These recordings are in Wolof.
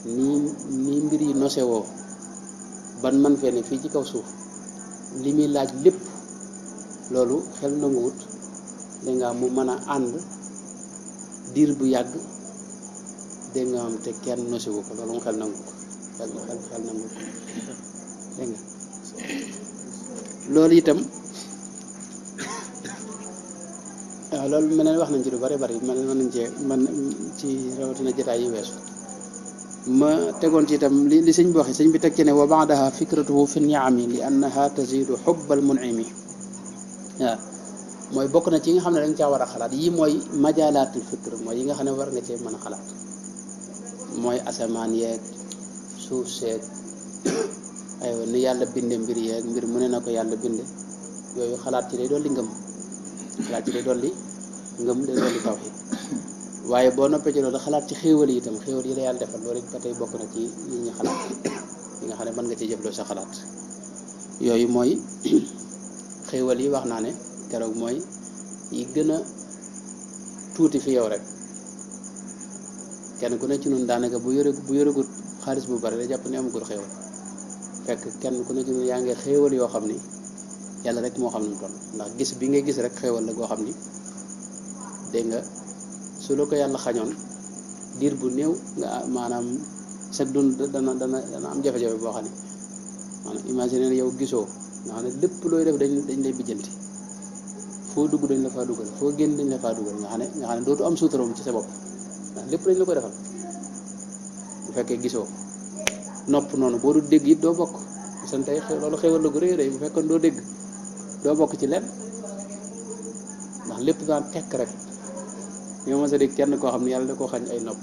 nii mbir yi nosewoo ban man fee ne fii ci kaw suuf li muy laaj lépp loolu xel nanguwut dégg nga mu mën a ànd diir bu yàgg dégg nga am te kenn nosewu ko loolu mu xel nangu ko xel nangu ko dégg nga loolu itam waaw loolu mel ne wax nañ ci lu bari bari mën nañ cee man ci rawatina jotaay yi weesu ma tegoon ci itam li sëñ bi waxe sëñ bi teg ci ne wa ba'daha fikratuhu fi ni'ami li annaha tazidu hubbal mun'imi waaw mooy bokk na ci yi nga xam ne dañ caa war a xalaat yii mooy majaalaatul fikr mooy yi nga xam ne war nga cee mën a xalaat mooy asamaan yeeg suuf seeg aywa ni yàlla binde mbir yeeg mbir mu ne na ko yàlla binde yooyu xalaat ci day dolli ngëm xalaat ci day dolli ngëm day dolli tawhid waaye boo noppee ci loolu xalaat ci xéewal yi itam xéewal yi la yàlla defal loolu it ba tey bokk na ci yi ñu xalaat yi nga xam ne mën nga ci jëfloo sa xalaat yooyu mooy xéewal yi wax naa ne keroog mooy yi gën a tuuti fi yow rek kenn ku ne ci ñun daanaka bu yoregut xaalis bu bari da jàpp ne amagul xéewal fekk kenn ku ne ci ñun yaa ngi xéewal yoo xam ni yàlla rek moo xam ne mu toll ndax gis bi ngay gis rek xéewal la goo xam ni dégg nga su la ko yàlla xañoon diir bu néew nga maanaam sag dund dana am jafe-jafe boo xam ne maanaam imaginer yow gisoo nga xam ne lépp looy def dañ lay bijjanti foo dugg dañ la faa dugal foo génn dañ la faa dugal nga xam ne dootu am suutaroom ci sa bopp ndax lépp dañ la koy defal bu fekkee gisoo nopp noonu boo du dégg it doo bokk san tey loolu xéwal la gu rëy rëy bu fekkoon doo dégg doo bokk ci lenn ndax lépp daan tekk rek ñoo ma sa dégg kenn koo xam ne yàlla da koo xañ ay nopp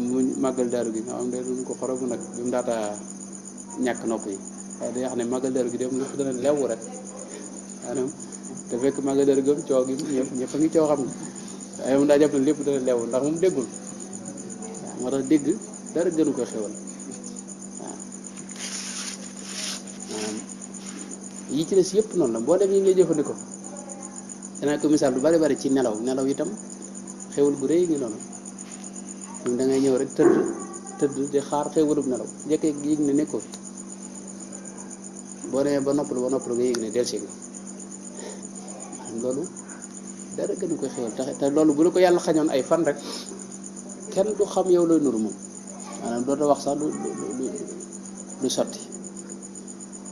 mu màggal daaru gi nga xam ne duñ ko xoromu nag bi mu daata ñàkk nopp yi waaye day wax ne màggal daaru gi dem lépp dana lew rek maanaam te fekk màggal daaru gi coow gi ñëpp a ngi coow xam nga waaye moom daa jàpp ne lépp dana lew ndax moom déggul waaw moo tax dégg dara gënu ko xewal waaw maanaam yi ci des yëpp noonu la boo dem yi ngay jëfandikoo danaa ko misaal lu bari bari ci nelaw itam xewal gu rëy ngi noonu ñun da ngay ñëw rek tëdd di xaar xewalub nelaw njëkkee yëg ne nekkoo boo demee ba noppalu nga yëg ne delsi nga loolu dara gënu koy xewal te loolu bu la ko yàlla xañoon ay fan rek kenn du xam yow looy nuru moom maanaam doota wax sax lu sotti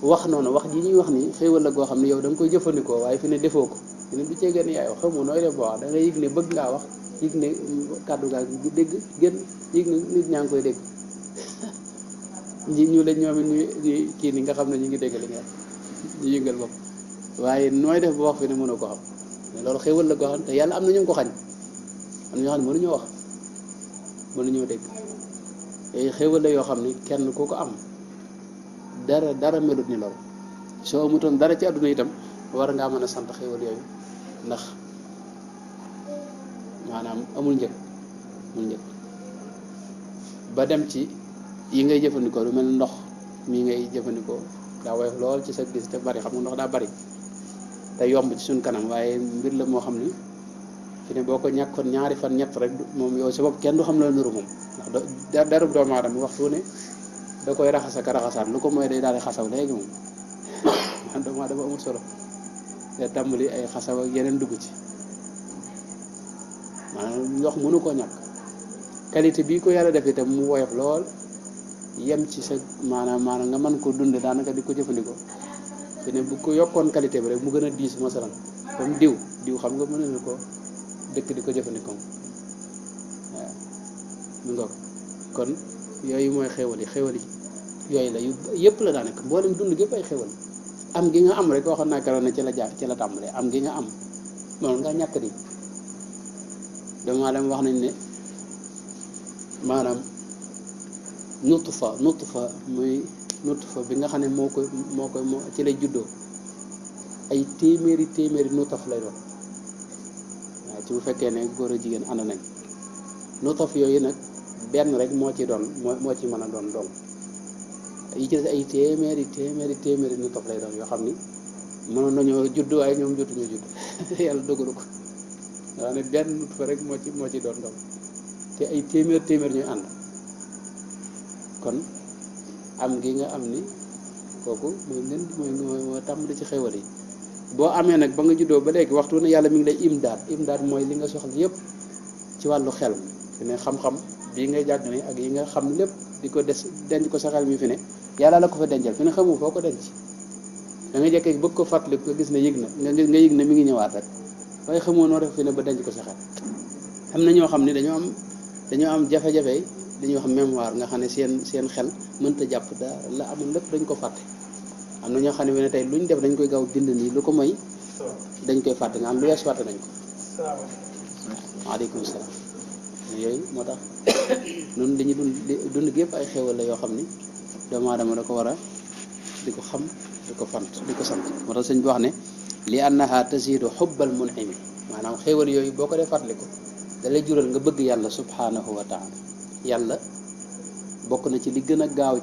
wax noonu wax ji ñuy wax ni xéewal la goo xam ne yow da nga koy jëfandikoo waaye fi ne defoo ko fi ne du cee gën yaay wax xamu nooy def boo wax da ngay yëg ne bëgg ngaa wax yëg ne kàddu gaa gi dégg gën yëg ne nit ñaa ngi koy dégg ñu la ñoom it ñu kii ni nga xam ne ñu ngi dégg li nga ñu yëngal bopp waaye nooy def ba wax fi ne mënoo ko xam mais loolu xéewal la goo xam te yàlla am na ñu ko xañ am na ñoo xam ne mënuñoo wax mënuñoo dégg yooyu xéewal la yoo xam ne kenn ku ko am dara melut ni loolu soo amutoon dara ci àdduna itam war ngaa mën a sant xéewal yooyu ndax maanaam amul njëg ba dem ci yi ngay jëfandikoo lu mel ndox mi ngay jëfandikoo daa woyof lool ci sa gis te bari xam nga ndox daa bari te yomb ci suñ kanam waaye mbir la moo xam ni fi ne boo ko ñàkkoon ñaari fan ñett rek moom yow sa bopp kenn du xam la nuru moom ndax darub doomu aadama waxtu ne da koy raxas ak raxasaat lu ko mooy day daal di xasaw léegi moom man doomu aadama amul solo te tàmbali ay xasaw ak yeneen dugg ci maanaam ndox mënu koo ñàkk qualité bii ko yàlla def itam mu woyof lool yem ci sa maanaam nga mën ko dund daanaka di ko jëfandikoo te ne bu ko yokkoon qualité bi rek mu gën a diis masalan comme diw xam nga mën na ko dëkk di ko jëfandikoo waaw mu ngoog kon yooyu mooy xéwal yi yooyu la yëpp la daanaka mboolem dund gépp ay xéwal am gi nga am rek waxoon naa keroog ne ci la tàmbalee am gi nga am noonu nga ñàkk di doomu aadama wax nañ ne maanaam nutfa muy nutfa bi nga xam ne moo koy ci lay juddoo ay téeméeri nutaf lay doon waaw ci bu fekkee ne góor a jigéen ànd nañ nutaf yooyu nag benn rek moo ci mën a doon doom yi ci des ay téeméeri nutaf lay doon yoo xam ni mënoon nañoo judd waaye ñoom jotuñoo judd yàlla dogalu ko waaw ne benn nutfa rek moo ci doon doom te ay téeméer ñuy ànd kon am gi nga am ni kooku mooy tàmbali ci xéewal yi. boo amee nag ba nga juddoo ba léegi waxtu ne yàlla mi ngi lay imdaad mooy li nga soxla yépp ci wàllu xel fi ne xam-xam bii ngay jàng ne ak yi nga xam lépp di ko denc ko sa xel mi fi ne yàlla la ko fa dencal fi ne xamu foo ko denc da nga jekkee bëgg ko fàttali nga gis ne yëg na nga yëg ne mi ngi ñëwaat rek waaye xamoo noo def fi ne ba denc ko sa xel. am na ñoo xam ne dañoo am jafe-jafe dañuy wax mémoire nga xam ne seen xel mënta jàpp dara la amul lépp dañ ko fàtte. am na ñoo xam ne tey lu ñu def dañ koy gaaw bind nii lu ko mooy dañ koy fàtte nga am lu wees fàtte nañ ko. waaleykum salaam. yooyu moo tax noonu dañuy dund gi yëpp ay xéwal la yoo xam ni doomu aadama da ko war a di ko xam di ko sant moo tax sëñ bi wax ne li annaha tazidu xubbal mun'imi maanaam xéwal yooyu boo ko dee fàttaliku da lay jural nga bëgg yàlla subhanahu wa taala. yàlla bokk na ci li gën a gaaw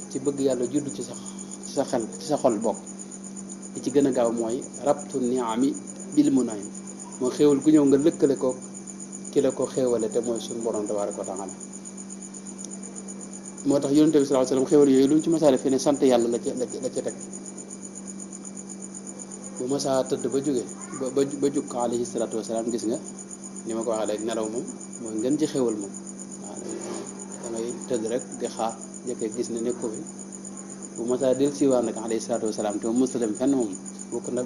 ci bëgg yàlla judd ci sa xel ci sa xol bokk li ci gën a gaaw mooy rabtu niami bil mun'im moo xéwal gu ñëw nga lëkkale ko ki la ko xéewale te mooy suñu borom tabaaraka wa taala. moo tax yonent bi sallallahu alayhi wasallam xéewal yooyu lu mu ci masaale fi ne sant yàlla la ca teg bu masaa tëdd ba jóge ba jug alayhi salaatu wasalaam gis nga ni ma ko waxee léegi nelaw moom mooy ngeen ci xéewal moom waaw da ngay tëdd rek di xaar jëkkee gis ne nekk ko fi bu masaa del siiwaan nag alayhi salaatu wasalaam te moom mësta dem fenn moom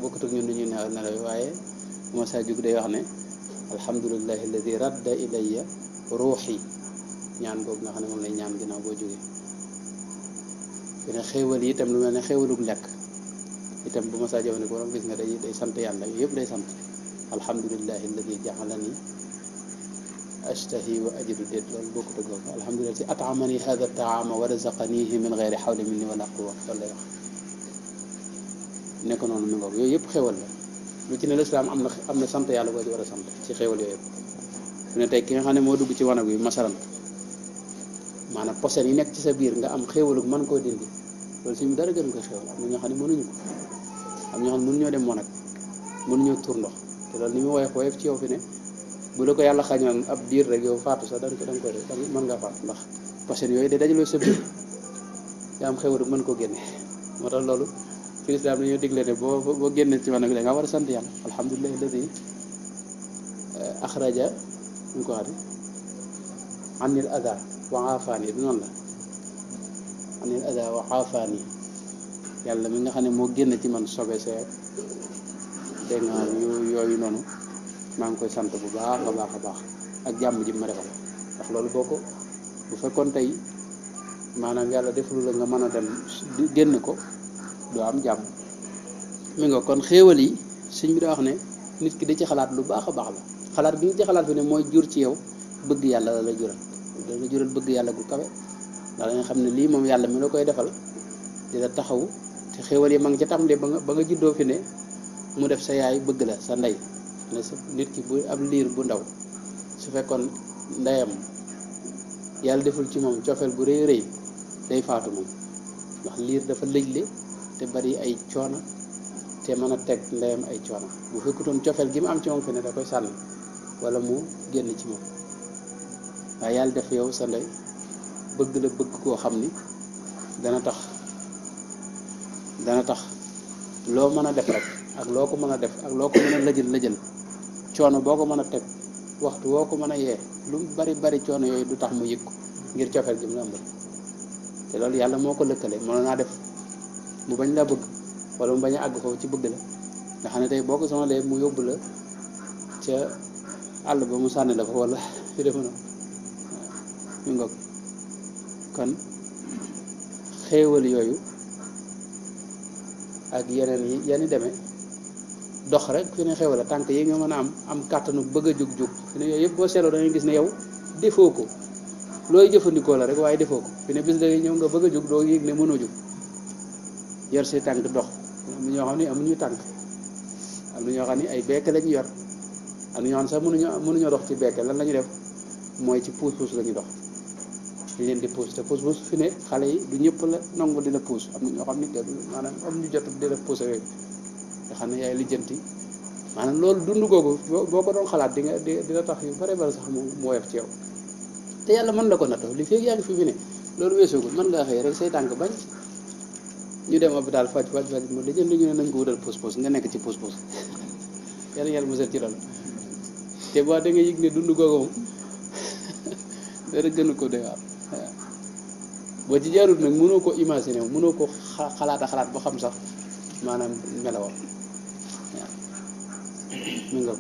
bokkut ak ñun ni ñuy nelaw waaye bu masaa jug day wax ne alhamdulillahi alladi radda ilayya ruuxi ñaan boobu nga xam ne moom lay ñaan ginnaaw boo jógee fi ne xéewal yi itam lu mel ne xéewalug lekk itam bu ma saa jëfandikoo borom gis nga day sant yàlla yëpp day sant alhamdulillahi alladi jaxalani ashtahi wa ajidu déet loolu bokkut ak loolu alhamdulilah si atamani hada taama wa razaqanihi min gayri xawli minni wala quwa loolu lay wax nekk noonu mi ngoog yooyu yëpp xéewal la lu ci ne lislaam am na sant yàlla boo ci war a sant ci xéewal yooyu yëpp fi ne tey ki nga xam ne moo dugg ci wanag wi masalan maanaam posen yi nekk ci sa biir nga am xéewalug mën koo dindi loolu suñu dara gën ko xéewal am na ñoo xam ne mënuñu ko am ñoo xam ne mënuñoo dem wanag mënuñoo tur ndox te loolu ni mu woyof ci yow fi ne bu la ko yàlla xañoon ab diir rek yow faatu sax da nga koy def mën ngaa faatu ndax posen yooyu day dajaloo sa biir yaa am xéewalug mën koo génne moo tax loolu ci lislaam dañoo digle ne boo génnee ci wanag da nga war a sant yàlla alhamdulilah alladi axraja ñu ko waxati anil ada wa aafaani du noonu la anil ada wa aafaani yàlla mi nga xam ne moo génn ci man sobe see dégg nga yooyu noonu maa ngi koy sant bu baax a baax a baax ak jàmm ji ma defal ndax loolu boo ko bu fekkoon tey maanaam yàlla defulu la nga mën a dem génn ko doo am jàmm mi nga kon xéewal yi sëñ bi daa wax ne nit ki da ci xalaat lu baax a baax la xalaat bi nga ci xalaat fi ne mooy jur ci yow bëgg yàlla la jural bëgg yàlla gu kawe ndax nga xam ne lii moom yàlla mi la koy defal di la taxaw te xéewal yi ma ngi ca tàmbalee ba nga juddoo fi ne mu def sa yaay bëgg la sa ndey ne sa nit ki bu ab liir bu ndaw su fekkoon ndeyam yàlla deful ci moom cofeel gu rëy rëy day faatu moom ndax liir dafa lëjle te bari ay coono te mën a teg ndeyam ay coono bu fekkutoon cofeel gi mu am ci moom fi ne da koy sànni wala mu génn ci moom waaye yàlla def yow sa ndey bëgg la bëgg koo xam ni dana tax loo mën a def rek ak loo ko mën a def ak loo ko mën a lëjël coono boo ko mën a teg waxtu woo ko mën a yee lu bari coono yooyu du tax mu yëg ko ngir cofeel gi mu la ëmbal te loolu yàlla moo ko lëkkale mënoon naa def mu bañ la bëgg wala mu bañ a àgg foofu ci bëgg la nga xam ne tey boo ko sonalee mu yóbbu la ca àll ba mu sànni la fa wala fi defe na ñu ngoog kon xéewal yooyu ak yeneen yi yani demee dox rek fi ne xéewal la tànk yi nga mën a am kàttanu bëgg a jug fi ne yooyu yëpp boo seetloo dañuy gis ne yow defoo ko looy jëfandikoo la rek waaye defoo ko fi ne bis dangay ñëw nga bëgg a jug doo yëg ne mënoo jug yor si tànk dox am na ñoo xam ne amuñu tànk am na ñoo xam ne ay bekk lañu yor am na ñoo xam ne sax mënuñoo dox ci bekk lan la ñu def mooy ci puus la ñuy dox ñu leen di puus te puus fi ne xale yi du ñëpp la nangu di la puus am na ñoo xam ne maanaam am ñu jot di la puus yooyu nga xam ne yaay lijjanti maanaam loolu dund googu boo ko doon xalaat dina tax yu bare sax mu woyof ci yow te yàlla mën la ko nattoo li fekk yaa ngi fi ne loolu weesugul mën ngaa xëy rek say tànk bañ ñu dem hôpital faj mu la jënd ñu ne nañ ko wutal pos nga nekk ci pos yàlla musal ci loolu te boo da nga yëg ne dund googu moom dara gënu ko doy waar boo ci jaarut nag mënoo ko imaginer mënoo ko xalaat ba xam sax maanaam melawam waaw mi nga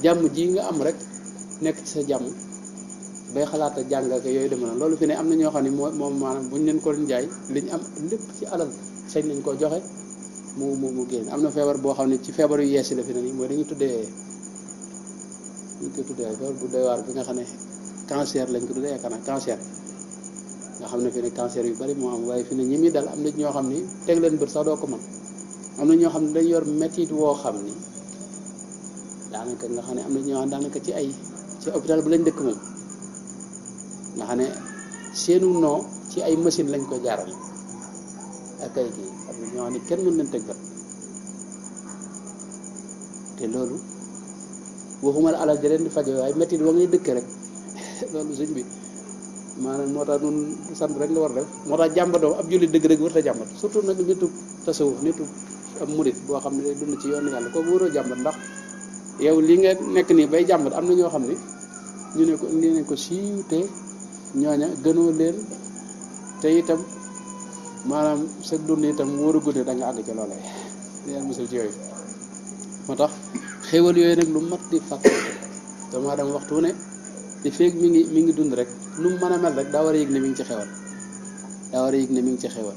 jàmm ji nga am rek nekk ci sa jàmm bay xalaat a jàng ak yooyu deme na loolu fi ne am na ñoo xam ne moom maanaam buñ leen ko jaay liñ am lépp ci alal sañ nañ koo joxe mu génn am na feebar boo xam ne ci feebar yu yeesi la fi ne nii mooy dañuy tuddee ñu koy tuddee feebar bu doy waar bi nga xam ne cancer lañ ko tuddee yaakaar naa cancer nga xam ne fi ne cancer yu bari moo am waaye fi ne ñi muy dal am na ñoo xam ni teg leen bët sax doo ko mën am na ñoo xam ne dañ yor métit woo xam ni daanaka nga xam ne am na ñoo xam daanaka ci hôpital bu lañ dëkk moom nga xam ne seenu noo ci ay machine lañ ko jaarale ak ay kii am na ñoo xam ne kenn mën leen teg bët te loolu waxuma la alal ja leen di fajoo waaye métit wa ngay dëkk rek loolu sëñ bi maanaam moo tax nun sant rek la war def moo tax jàmbatoo ab jullit dëgg-dëgg war ta jàmbat surtout nag nitu tasawuf nitu ab murit boo xam ne day dund ci yoonu yàlla kooku waroo jàmbat ndax yow li nga nekk nii bay jàmbat am na ñoo xam ne ñu ne ko siiw te ñooña gënoo leen te itam maanaam sa dund itam wóor a gudde da nga àgg ci loolee leen musal ci yooyu moo tax xéewal yooyu nag lu mat di fàttali doomu aadama waxtu ne te feeg mi ngi dund rek lu mu mën a mel rek daa war a yëg ne mi ngi ci xewal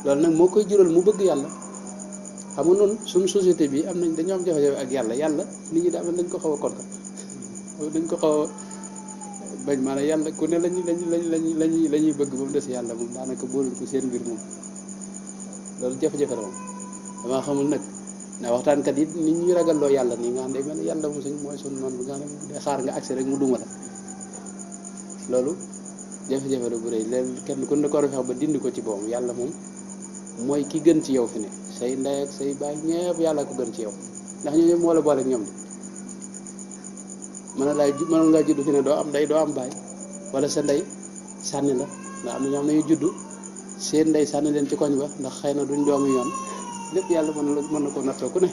loolu nag moo koy jural mu bëgg yàlla xam nga noonu suñu société bi am nañ dañoo am jafe-jafe ak yàlla nit ñi daal dañ ko xaw a konta dañ ko xaw a bañ maanaam yàlla ku ne lañuy bëgg ba mu des yàlla moom daanaka booluñ ko seen mbir moom loolu jafe-jafe la moom damaa xamul nag ndax waxtaankat yi nit ñuy ragalloo yàlla nii nga xam ne mel yàlla mu suñ mooy suñ noonu bi nga xam ne xaar nga agsi rek mu duma la loolu jafe-jafe la bu rëy léegi kenn ku ne ko war a fexe ba dindi ko ci boppam yàlla moom mooy ki gën ci yow fi ne say ndey ak say baay ñëpp yàlla ko gën ci yow ndax ñoo ñëpp moo la boole ak ñoom de mënoon ngaa juddu fi ne doo am ndey doo am baay wala sa ndey sànni la ndax am na ñoo xam ne ñu juddu seen ndey sànni leen ci koñ ba ndax xëy na duñ doomu yoon lépp yàlla mën na ko nattoo ku ne